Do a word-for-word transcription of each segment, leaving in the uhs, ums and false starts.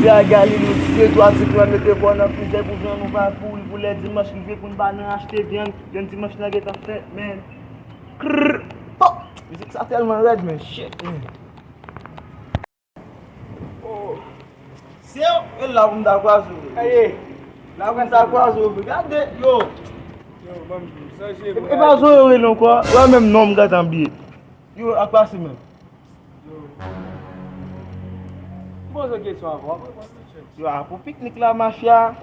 Gaga li nou tire twa siklòn mete kò nan frizè pou vyann nou pa pouri pou lè dimanch rive pou n pa nan achte vyann, vyann dimanch lan gentan fèt, men. Krrr. Oh! Mizik sa tèlman rèd, men shit, men. Oh. Se yo, e la pou m ta kwaze w. Aye. La pou m ta kwaze w. Gade, yo. Yo, ban m di w, sa je. E, e pa zo yo rele ankò. Wè menm non m gentan bliye. Yo, ak pase menm. Yo. M poze w kesyon avan. Yo, a pou piknik la, mafya.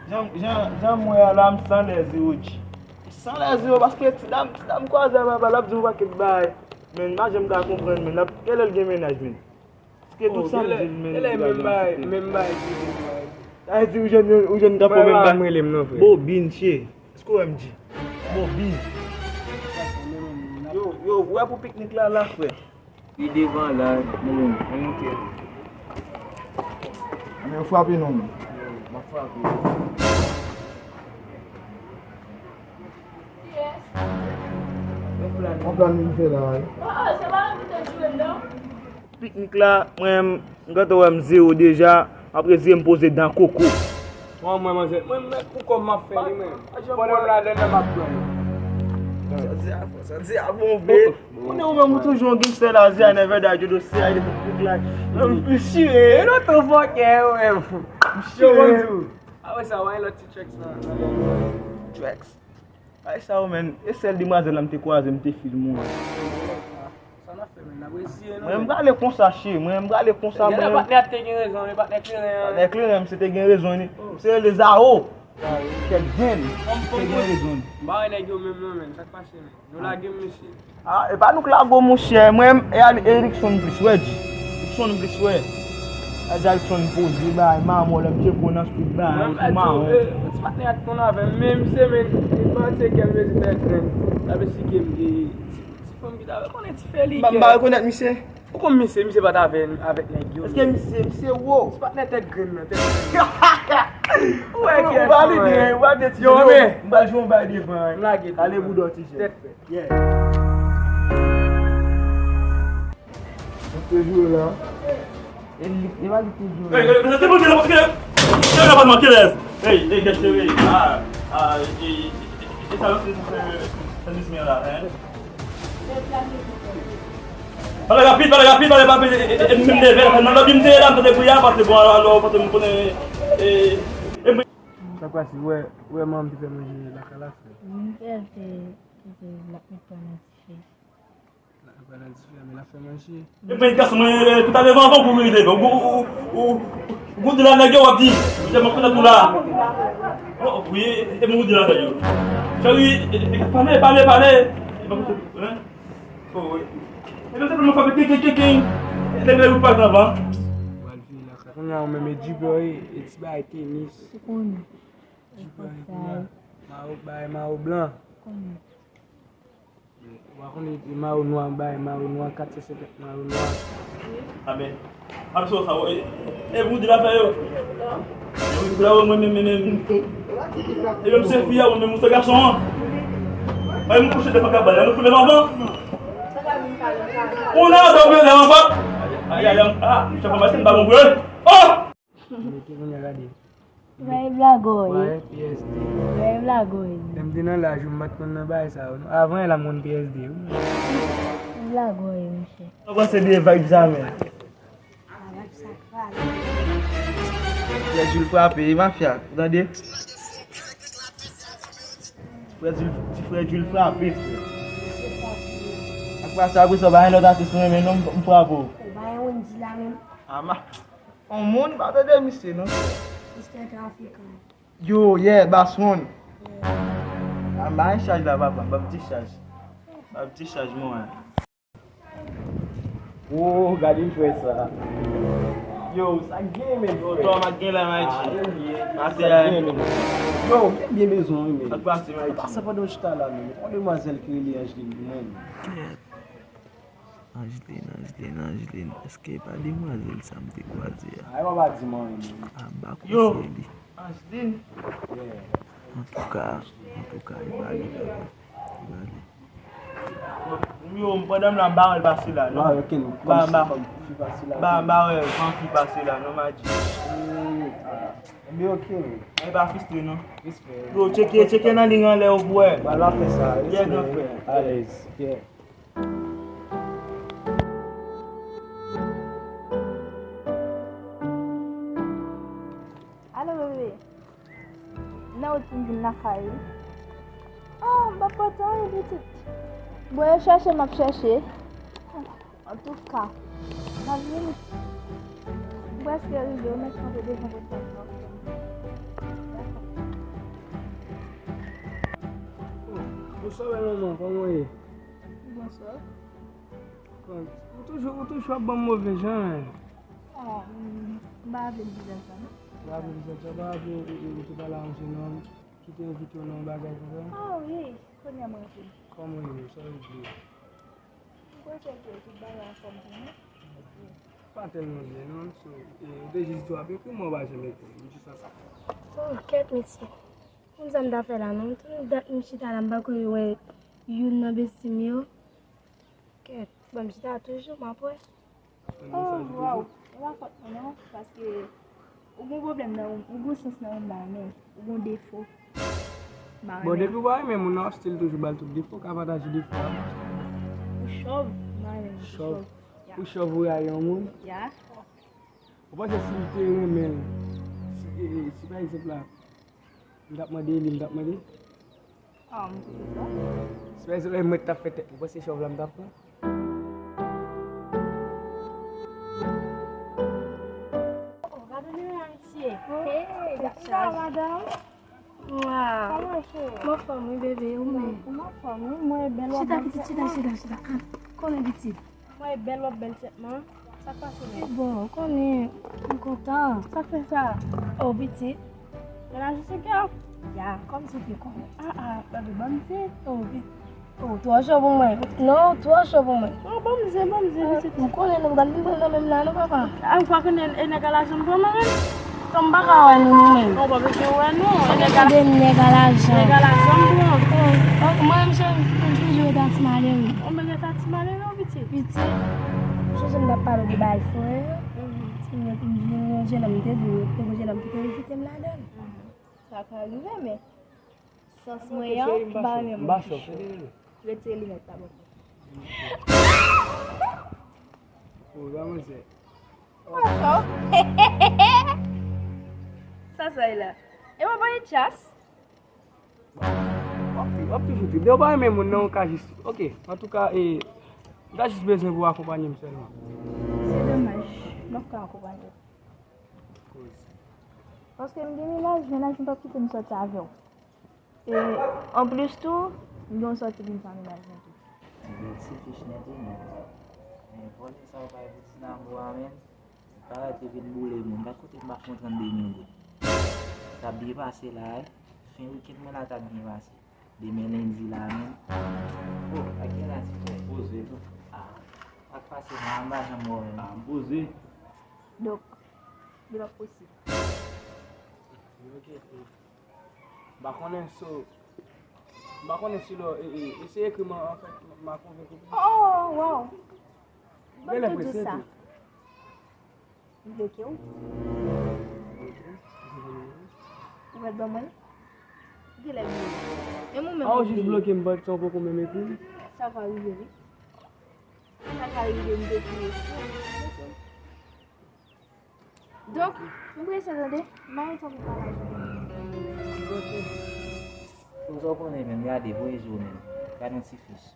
Jan, jan, jan m wè a la, m san lè zewo, G. M san lè zewo, paske ti dam, ti dam kwaze a papa, l ap di m yon pakèt bagay. Men, m pa janm ka konprann, men, l ap, kèlè l gen mennaj, men? Paske tout sa m di l, men, li pa gen menm bagay, menm bagay. Sa vle di, ou jwenn, ou jwenn gafo menm bagay. Bobin, che. Èske w wè m di? Bobin. Yo, yo, wè pou piknik la, la, frè. Li devan la, men, men, ok. Men, frape non, men. M ap frape. Yon plan nou fè la, wi. Piknik la, mwen, m gentan wè m zewo deja, m ap rezeye m poze dan koko. Mwen, mwen, manzè, mwen, mwen, pou kòb m ap fè li, mwen. Pandan m la, lè m ap pran. Sa di a, sa di a, bon, vre. Konnen ou menm, ou toujou yon gangstè la, zi a never die, Jodo se a, depi tout la. Menm, m chire. E nou tou fòkè, ou menm. M chire. Apre sa, w a yon lòt ti tracks nan, nan. Tracks? Ay sa yo, menm. E sèl demwazèl la m te kwaze, m te fil mwen. Sa n ap fè, menm, n ap reziye nou. Mwen, m prale konsa, che. Mwen, m prale konsa, mwen. Patnè a te gen rezon, men patnè kleren an. Patnè kleren, misye te gen rezon, ni. Se rele Zao. Kèk grenn. Misye gen rezon, ni. M pa wè nèg yo menm, non, menm. Sa k pase, menm? Nou lage m, mesye. Ah, e pa nou k lage w, monchè. Mwen, e Erickson plis wè, G. Erickson plis wè. Sa di Erickson poze, bay, manman, lè m tcheke w nan street, bay, ou tou mawon. Ti patnè a t konn avè m, men misye, men, li panse ke m bezwen fè grenn. Sa vle si ke m, e, ti, ti fanm ki t avè, konnen ti fè li kè. M pa rekonèt misye. Ou konn misye, misye pa t avè, avèk nèg yo. Èske misye, misye wo? Ti patnè tèt grenn nan, tèt grenn. Ou wè kiyès ou valide, ou valide ti yo, men. M pral jwe yon bay devan, hein. M lage tou. Ale boudò ti jèn. Tèt fèt. Yeah. Mwen te jwe la. E li, e pa li te jwe la. Hey, hey, hey, se pou ki la, paske se la pa manke lè. Hey, hey, gèt sere. Ah, ah, e, e, e, e sa yo se, se, se, se, se, se, se, se, se, Pale rapid, pale rapid, pale rapid, e, e, e, e, m leve, nan lòbi m te ye la, m tande bri a, paske bon, alò, alò, paske m konnen, e, e, mwen. Sa pase, wè, wè manman m te fè manje lakay la, frè. Wi, m fè, te, te, te, l ap met pwa nan dife. L ap met pwa nan dife, men l ap fè manje. E mwen, gason mwen, e, tout a devan, avan pou wi leve, ou, ou, ou, ou, ou di la nèg yo, w ap di, m te manke nan kou la. Oh, wi, e, e, mwen di la nèg yo. Cheri, e, e, pale, pale, pale. E, mwen, hein? Oh, wi. E nou te pou nou fè king, king, king, king. E te vle ou pa nan van. Pral vini lakay. Kounye a, ou menm e G-Boy, e ti bagay tenis. Ou konnen. G-Boy, kounye a. Mayo, bagay mayo blan. Ou konnen. Ou pa konnen, e mayo nwa, bagay mayo nwa, kat san senkant mayo nwa. Amen. Ap sou sa, e, e, e, Woody la fè yo. E Woody la, mwen, men, men, men. E menm se fi a, mwen, men, se gason an. Mwen, mwen kouche devan kabane, mwen kouche devan. Ou nan dòmi devan pòt. Ay, ay, ay, ah, chèf anba, se pa bon pou yo. Oh! Mete kounye a gade. Bay blagoy. Bay P S D. Bay blagoy. Lè m te nan laj ou, m pa t konn nan bagay sa yo, non. Avan la, m konn P S D, wi. Bay blagoy, monchè. Sa w panse de vibes sa, men? Frè Jules frape, e mafya, ou tande? Frè Jules, ti frè Jules frape, frè. Ak pa sa, apre sa, w pa gen lòt atis ou renmen, non, m, m frape w. Ou pa gen Wendy la menm? Ama, on moun, pa tande misye, non. Mister Trafikan. Yo, yeah, Bass One. Yeah. Ama, yon chaj la, papa, ban m ti chaj. Ban m ti chaj, mwen. Oh, gade frè sa. Yo, sa gen men, frè. Yo, Tom ak gen la, Maji. Ah, yo, sa gen men. Yo, byen bezwen, wi, men. Ak pase, Maji. Pase pandan w chita la, men. Yon demwazèl ki rele Angeline, men. Angeline, Angeline, Angeline. Èske e pa demwazèl sa m te kwaze a? Ah, e pa di m anyen, men. Ah, ba konsèy li. Angeline. Yeah. Antouka, antouka, e pa li, e pa li. Yo, pandan m la, m pa wè l pase la, non. M pa wè okenn fanm fi pase la. M pa, m pa wè fanm fi pase la, non, Maji. Li oke, wi. E pa fristre, non. Respè. Bro, tcheke, tcheke nan liy anlè ou pou wè. Ba la fè sa. Yeah, gran frè. Alèz. Yeah. Alo, bebe. Nan wout pou m vin lakay, wi. Oh, m p ap pote anyen, pitit. Bon, e chèche m ap chèche. Antouka, m ap vini. M prèske rive, ou mèt kanpe devan pòt la. Dakò. Bonswa, bèl manman, kòman w ye? Bonswa. Ou toujou, ou toujou ap ban m move jan, en. Ah, m pa vle di sa, non. Ou pa vle di sa, ou pa vle, e, e, ou te pale a yon jenòm ki te envite w nan yon bagay konsa? Ah, wi, kounye a m raple. Kòman w ye, sa w vle? M panse ke tout bagay anfòm pou mwen. Pa tèlman byen, non. So, e, ou te jis di w ap ekri, mwen pa janm ekri. M jis nan sa. Oh, kèt, mesye. Konn sa m ta fè la, non. Tout dat m chita la, m pa ko wè youn nan besti m yo. Kèt, bon, m chita toujou, m ap wè. Oh, waw. E pa fòt mwen, non, paske ou gon pwoblèm nan, ou gon sans nan ou pa renmen, ou gon defo. Bon, depi ou pa renmen moun nan, w ap still toujou ba l tout defo, ka pataje defo a. Ou chòv, m pa renmen moun ki chòv. Chòv. Ya. Ou chòv, ou rayi yon moun? Ya. Ou panse si m te renmen l, si, e, e, si pa egzanp la, m t ap mande li, m t ap mande? Ah, m te fè sa. Si pa egzanp, mwen t ap fè tèt, ou panse chòv la m t ap pran? Oh, gade li la, mesye. Hey, gade sa, madanm. Waw. Kòman cheri? M anfòm, wi, bebe, ou menm? M anfòm, wi, mwen bèl. Chita, pitit, chita, chita, chita. Ah, konnen pitit. Mwen bèl, w ap bèl tèt mwen. Sa k pase menm? Bon, ou konnen, m kontan. Sa k fè sa? Oh, pitit. Mennaj ou sou kè w? Ya, kòmsi w te konnen. Ah, ah, baby, ban m di. Oh, pi-, oh, twò cho pou mwen. Non, twò cho pou mwen. Oh, ban m di, ban m di, pitit. Ou konnen nou pral vin pran nan menm la, non, papa? Ah, ou pa konnen e nèg a lajan m pran mwen menm? Kòm m pa ka wè nou, nou menm. Non, w pa bezwen wè nou. Sa depande de nèg a lajan. Nèg a lajan m pran. Oh, oh, mwen menm, cheri, m toujou rete a ti malere. Ou menm rete a ti malere, wi, pitit? Pitit, m sonje m t ap pale w de bay frè. Mhm. Ti nèg, m vin yon jenòm, m te di w, te gon jenòm ki te envite m ladan l. Mhm. Sa ka rive, men sans mwen an, m pa renmen moun ki cho. Retire linèt la bò. Oh, ba mwen se. Sa, sa e la. E mwen pa gen chas. W ap, w ap toujou trip. Depi w pa renmen moun nan, ou ka jis. Ok, antouka, e, m ta jis bezwen pou w akonpanye m sèlman. Se domaj, m p ap ka akonpanye w. Koz. Paske m gen mennaj, mennaj m p ap kite m sòti avè w. E, anplis tou, m gen yon sòti pou m fè mennaj mwen tou. Ti bèl ti fich nèt wi menm. Men vòlè sa w bay pou Dinamo a menm. Bagay te vin boule moun. Gad kote m pa fè yon trannde mil goud. T ap byen pase la, wi. Fen wikenn mwen la t ap byen pase. Demen lendi la menm. Oh, ak gen la ti frè. Poze tou. Ah, sa k pase nan anba janm wè w menm. Ah, m poze. Donk, li p ap posib. Ok. M pa konnen so, m pa konnen si lè w, e, e, eseye ekri m an, anfèt, m, m a konvenk ou. Oh, waw. Ban m tou di w sa. M bloke w. Ou mèt ban mwen l? Genlè m bloke w. E mwen menm ou jis bloke m, pandan w poko menm ekri m? Sa ka rive, wi. Sa ka rive, m te kriye. Donk, m prese tande, m pa gen tan pou pale avè w. Pou sa w konnen menm, gade, voye je w menm. Gade yon ti fich.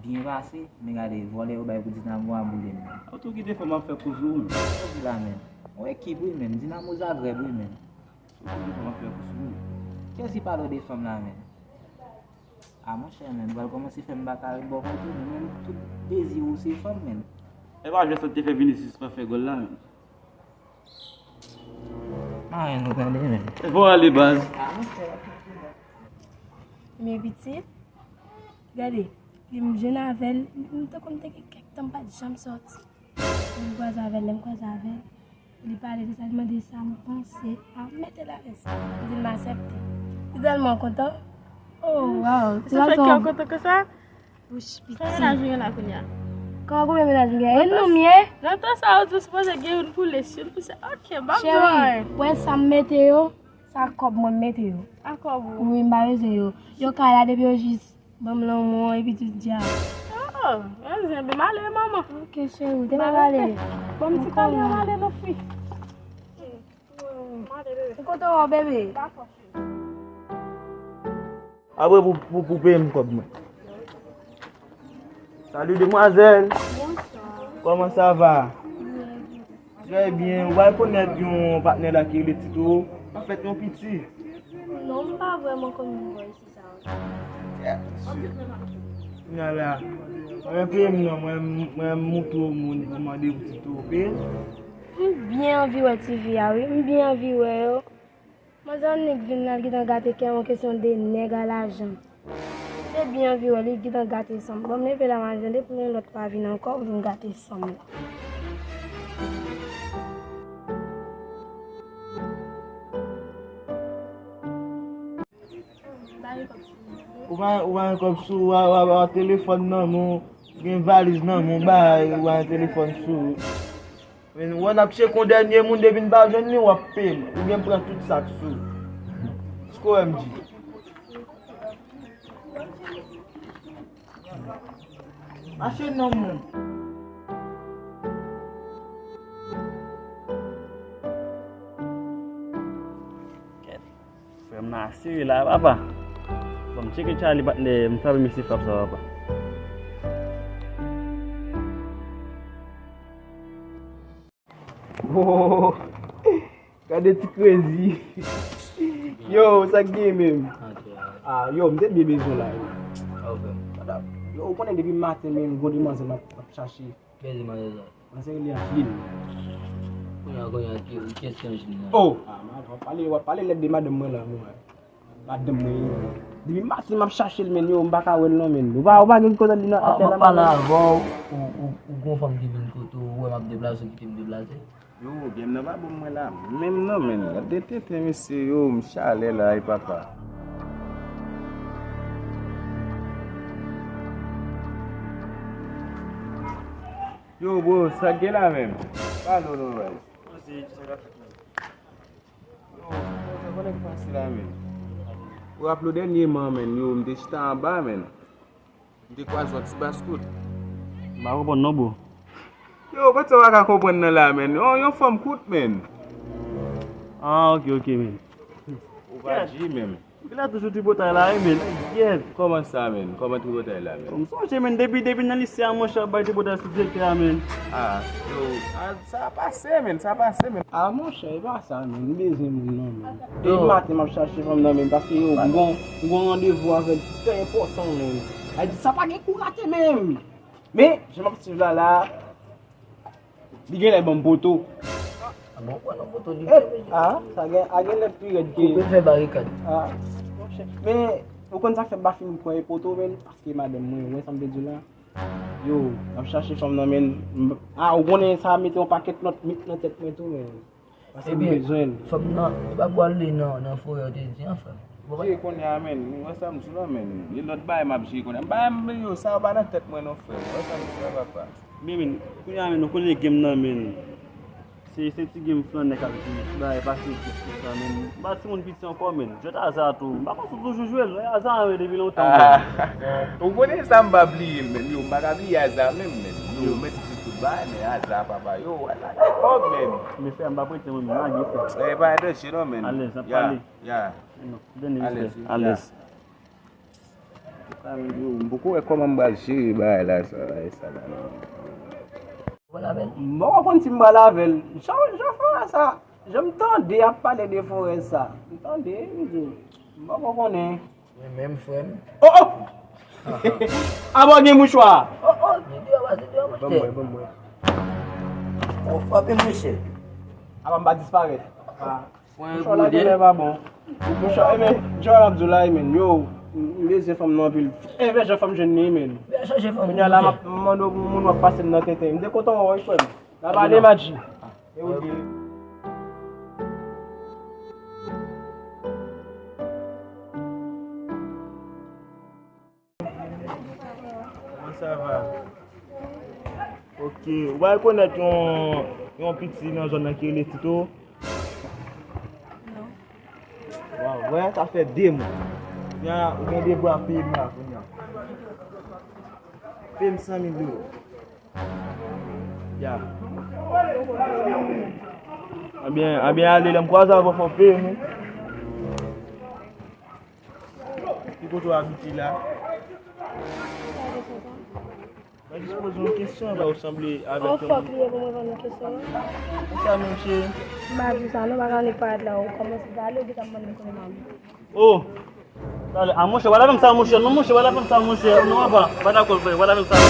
Byen pase, men gade, vòlè yo bay pou Dinamo a boule menm. Ou tou ki defo m ap fè kou sou ou menm. Sa w di la menm? Yon ekip wi menm, Dinamo Zagreb wi menm. Ou tou ki defo m ap fè kou sou ou. Kiyès ki pale w de fanm la menm? A monchè, menm, pral kòmanse fè m pa ka ret bò kote nou, menm tout dezi ou se fanm, menm. E pa jwè sa te fè Vinicius pa fè gòl la, menm. Maren nou tande, menm. E pa w ale, baz. A monchè. Men pitit, gade, li m jwenn avè l, m te konn te gen kèk tan m pa t janm sòti. Lè m kwaze avè l, lè m kwaze avè l, li pale de sa, li mande sa m panse. A, m mete l alèz. M di l m aksepte. Li tèlman kontan. Oh, waw. Sa fè kè w kontan konsa? Wouch, pitit. Sa mennaj ou gen la kounye a? Kòman, konbyen mennaj m gen? Youn non m ye? Nan tan sa yo di w sipoze gen youn pou lès, youn pou sa. Ok, m ap jwenn. Cheri, w wè sa m mete yo? Sa kòb mwen m mete yo. A kòb ou? Wi, m pa bezwen yo. Yo kay la depi yo jis ban m lanmou an epi tout djab. Oh, anyen, m ale, manman. Ok, cheri, te pa pale. Bon, m ti pale, m ale, non, fi. M ale, bebe. M kontan wè w, bebe. Dakò, cheri. Apre pou, pou, pou peye m kòb mwen. Salut demoiselle. Bonsoir. Comment ça va? Très bien. Ou pa rekonèt yon patnè la ki rele Tito? An fèt, yon piti. Non, m pa vrèman konn moun bò isi sa. Kounye a la, mwen peye m non, mwen, mwen montre w moun pou mande pou Tito, ok? M byen anvi wè tifi a, wi. M byen anvi wè yo. Manzè Annik vin la, l gentan gate kè m, yon kesyon de nèg a lajan. M te byen anvi wè l, li gentan gate san m. Bon, m leve la, manzè, depi yon lòt pa vin ankò, ou vin gate san m la. Ou pa, ou pa gen kòb sou ou, ou a, ou a, ou a telefòn nan men w, gen valiz nan men w, bay, ou pa gen telefòn sou ou. Men, wè, n ap tcheke yon dènye moun, depi n pa jwenn li, w ap peye l. Oubyen pran tout sa k sou. Èske w wè m di? Mache non, moun. Kèt. Frè m nan asire la, papa. Bon, m tcheke Charlie, patnè, m frape mesye frap sa, papa. Oh, gade ti krezi. Yo, sa k gen menm? Ah, yo, m te byen bezwen la, yo. Yo, ou konnen depi maten menm, gwo demwazèl m ap, ap chache. Bèl demwazèl sa. Mwen se rele Angeline. Kounye a, kounye a, ki, ki èske Angeline nan? Oh! Ah, w ap pale, w ap pale lèd de madanm mwen la, mwen. Madanm mwen, depi maten m ap chache l, men yo, m pa ka wè l non, men. Ou pa, ou pa gen kote li nan atè la, men. Ah, m ap pale avè w, ou, ou, ou gon fanm ki vin kote w, ou wè m ap deplase, ou kite m deplase. Yo, game nan pa bon mwen la menm non, men. Gade tenten, mesye, yo, m chalè la, ay papa. Yo, bro, sa k gen la menm? Pale w non, baz. Yo, sa konnen k pase la, men. Ou raple w dènyèman, men, yo, m te chita anba, men. M te kwaze yon ti bas kout. M pa konprann non, bro. Yo, kote sa w pa ka konprann nan la, men? Yon, yon fanm kout, men. Ah, ok, ok, men. Ou pa di, men. Gila toujou tripotay la, wi, men. Gyèt. Kòman sa, men? Kòman tripotay la, men? M sonje, men, depi, depi nan lise a, monchè, ap bay tripotay sou direktè a, men. Ah, yo, ah, sa pase, men, sa pase, men. Ah, monchè, e pa sa, men. M bezwen moun nan, men. Depi maten, m ap chache fanm nan, men, paske, yo, m gon, m gon randevou avè l trè enpòtan, men. Sa di, sa pa gen kou rate, men. Men, jan m ap swiv la, la, li genlè ban m poto. Ah bon, pran nan poto li. Eh, ah, sa gen, a genlè pi rèd ke. Ou pe fè barikad. Ah, monchè. Men, ou konn sa k fè m pa fin pran poto, men, paske madanm mwen, ou wè sa m te di w la. Yo, m ap chache fanm nan, men, m, ah, ou konnen sa mete yon pakèt lòt mit nan tèt mwen tou, men. Paske m bezwen l. Ebyen, fanm nan, li pa pral li nan, nan forè, ou te di an, frè m. Ou pa... Che kounye a, men, ou wè sa m di w la, men. Gen lòt bagay m ap jere kounye a. M pa, m, yo, sa yo pa nan tèt mwen non, frè m. Ou wè sa m di w la, papa. Men, men, kounye a, men, nou konnen game nan, men. Se, se ti game flannè k ap jwe, ti bagay pase jwèt tout sa, men. M pa timoun piti ankò, men. Jwèt aza tou. M pa konn si w toujou jwe l, non, e aza an, men, depi lontan, men. Ou konnen sa, m pa bliye l, men. Yo, m pa ka bliye aza menm, men. Yo, m mèt di tout bagay, men aza, papa, yo, aza gen kòb, men. Men frè, m pa prete, mwen, men, lage, frè. Eh, pa danje, non, men. Alèz, n ap pale. Ya, ya. Non, dènye respè. Alèz, ya. Alèz. Sa, men, yo, m poko wè kòman m pral jere bagay la, sa, bagay sa la, non. Ou pral avè l? M poko konn si m pral avè l. Jan, jan fè sa, jan m tande y ap pale de forè sa. M tande, m di, m poko konnen. Mwen menm, frè m. Oh, oh! Aba w gen mouchwa? Oh, oh, li deyò, pase deyò, monchè. Ban m wè, ban m wè. Ou frape, monchè. Aba m pa disparèt. Ah. Mouchwa la genlè pa bon. Mouchwa, e men, jan m ap di w la, e men, yo, m bezwen fanm nan anpil. E men, jan fanm jwenn li, e men. Kounye a la, m ap mande w pou moun w ap pase m nan tenten. M te kontan wè w, wi, frè m. N ap ale, Madji. E ou di. Comment ça va? Ok, ou pa rekonèt yon, yon piti nan zòn nan ki rele Tito? Non. Waw, wè, sa fè de mwa. Nya, ou gen devwa peye m la kounye a. Peye m san mil dola. Ya. Ebyen, ebyen, ale, lè m kwaze avè w, fò w peye m, wi. Ki kote w abite la? Mwen jis poze yon kesyon, ba ou sanble avèk yon... Yon fòk li ye pou mwen ban nou kesyon an. Kisa menm, cheri? M pa di sa non, pa ka annik parèt la, ou kòmanse pale, ou gentan mande m kote m abite. Oh! Talè, a monchè, wala menm sa, monchè. Non, monchè, wala menm sa, monchè. Non, papa, pa dakò, frè, wala menm sa.